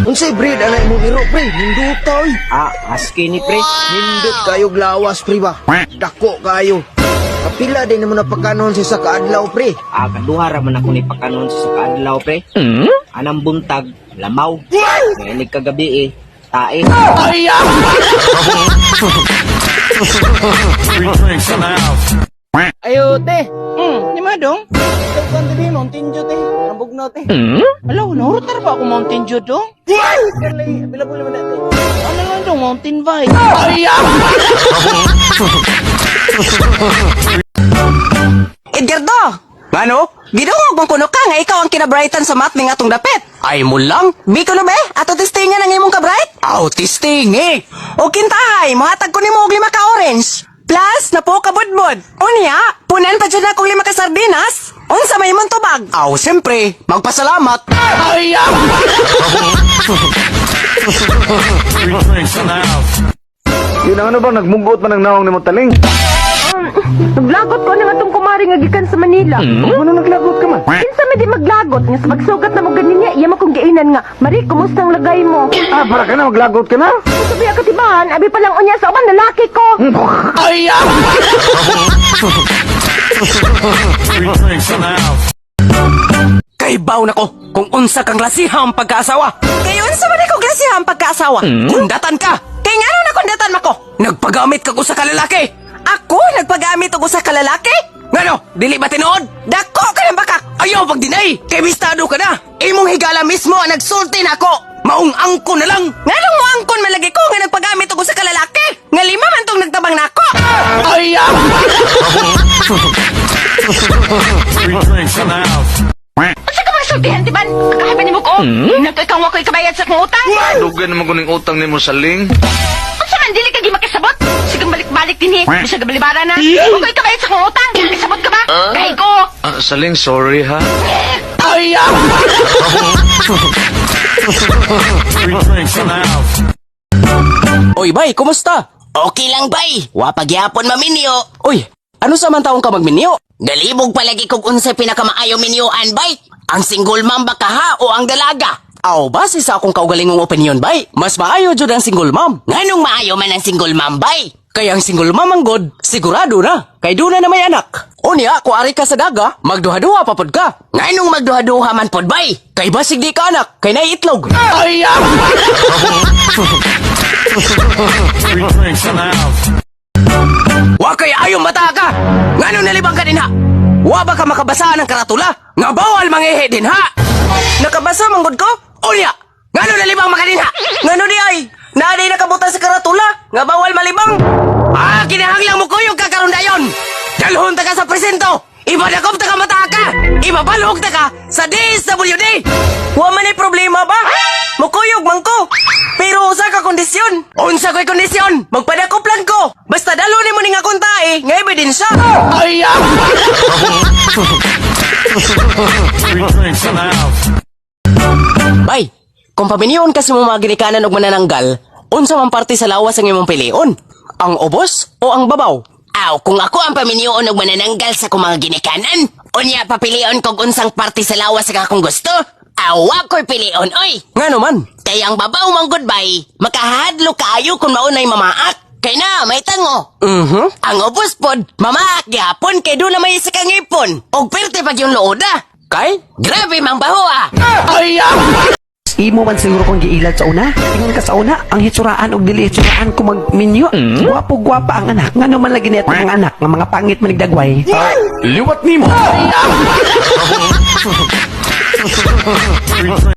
Unsay breed ana imong iro, pre? Ninduta oy. Ah, husky ni, pre. Nindot kayo lawas, pre ba? Dako kayo. Kapila din mo napakanon sa kaadlaw, pre. Ah, kaduha ra man ako ni pakanon sa kaadlaw, pre. Anang buntag, lamaw. Ngayon kagabi eh, tae. Three drinks in the house. Ayo, te. Ni Madong. Tagpan te, Mountain Dew, te. Rambugno, te. Alaw, nahurutar ba ako Mountain Dew, dong? Karlay, available naman na, te. Ano lang dong, Mountain Vibe. Edgardo! Ano? Gidungog mong kuno ka nga ikaw ang kinabrightan sa math ning atong dapit. Ay mo lang. Biko no be, ato testingan ang imong kabright? Aw, testing eh. O kintahay, mohatag ko nimo og lima ka orange. Plus, napo ka budbud. Unya, punan pa jud na akong lima ka sardinas. Unsa may imong tubag? Aw, siyempre, magpasalamat. Three drinks in the house. Yun ang ano bang nagmugot man ang naong nimo, Taling? Naglagot ko na nga tong kumari nga gikan sa Manila. Ano naglagot ka man? Kinsa man di maglagot nga sa pagsugat na mo ganin niya, iya mo kong giinan nga, "Mari, kumusta ang lagay mo?" Ah, para ka na maglagot ka na? Sabi ka tibahan, abi pa lang unya sa uban lalaki ko. Three drinks in the house. Kay baw nako kung unsa kang klasiha ang pagkaasawa. Kay unsa man ko klasiha ang pagkaasawa? Kundatan ka. Kay ngano na kundatan mako? Nagpagamit kag usa ka lalaki. Ako nagpagamit og usa ka lalaki? Ngano, dili ba tinuod? Dako ka ng bakak. Ayaw pag-deny. Kay bistado ka na. Imong higala mismo ang nagsulti nako. Maong angko na lang. Nganong mo angkon malagi ko nga nagpagamit og usa ka lalaki? Nga lima man tong nagtabang nako. Three drinks in the house. Unsa ka magsultihan tiban? Kakahaban nimo ko. Nagto ikaw wa ko'y kabayad sa akong utang. Dugay naman ko ning utang nimo sa ling. Unsa man dili ka gimakasabot? Sige balik-balik dinhi, bisag balibara na. Wa ko'y kabayad sa akong utang. Kasabot ka ba? Kay ko. Ah, Saling, sorry ha. Three drinks in the house. Oy, bay, kumusta? Okay lang, bay. Wa pagyapon maminyo. Oy, ano sa man taong ka magminyo? Galibog palagi kog unsay pinakamaayo minyoan, bay. Ang single mom ba kaha o ang dalaga? Aw, base sa akong kaugalingong opinion, bay. Mas maayo jud ang single mom. Nganong maayo man ang single mom, bay? Kay ang single mom ang god, sigurado na. Kay duna na may anak. Unya, kung ari ka sa daga, magduha-duha pa pod ka. Nganong magduha-duha man pod, bay? Kay basig di ka anak, kay naiitlog. Three drinks in the house. Wa kay ayo mata ka. Ngano nalibang ka dinha? Wa ba ka makabasa ng karatula? Nga bawal mangihi dinha. Nakabasa man gud ko? Unya, ngano nalibang maka dinha? Ngano di ay? Naa di nakabutan sa karatula nga bawal malibang. Ah, kinahanglang mo kuyog ka karon dayon. Dalhon ta ka sa presinto. Ibadakop ta ka mata ka. Ibabalhog ta ka sa DSWD. Wa man ay problema ba? Mukuyog man ko. Pero usa ka kondisyon. Unsa ko'y kondisyon? Magpadakop lang ko. Basta dalo nimo ning akong tae, nga ebidensya. Three drinks in the house. Bay, kung paminyon kasi mo mga ginikanan og manananggal, unsa man parte sa lawas ang imong pilion? Ang ubos o ang babaw? Aw, kung ako ang paminyon og manananggal sa akong mga ginikanan, unya papilion kog unsang parte sa lawas ang akong gusto. Aw, wa ko'y pilion, oy. Ngano man? Kay ang babaw mang goodbye, makahadlo kaayo kung maunay mamaak. Kay na, may tango. Ang ubos pod, mamaak gyapon kay doon na may isa kang ipon. Og perte pag yung looda. Kay? Grabe mang baho ah. Imo man siguro kong giilad sa una. Ingon ka sa una, ang hitsuraan og dili hitsuraan ko magminyo. Gwapo gwapa ang anak. Ngano man lagi niya ang anak nga mga pangit man nagdagway. Liwat nimo. Three drinks.